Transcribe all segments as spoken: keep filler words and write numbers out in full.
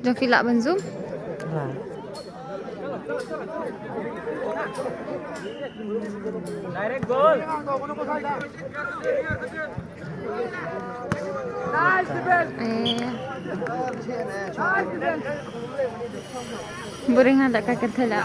Jong phi lah ban zoom? Eh. Buring ada ka kentela.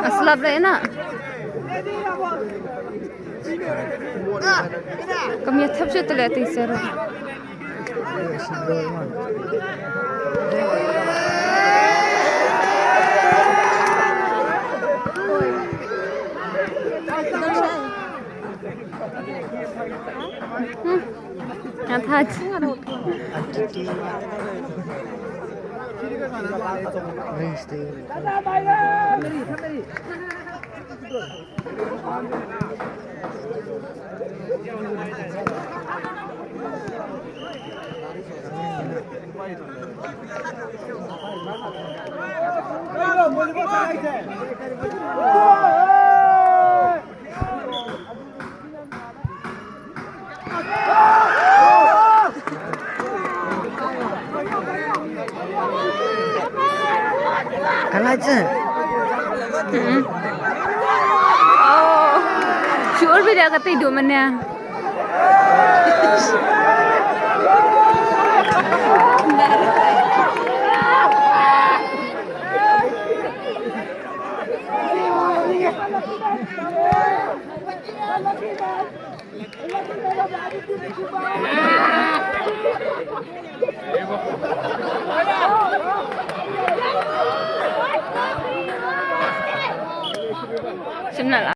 Aslap le na. Kam ïa thap sha tu le ti sero. Hmm. Nga thach. Kala je. Hmm. Oh. Sure bi dia kata idu mana. Shim na la.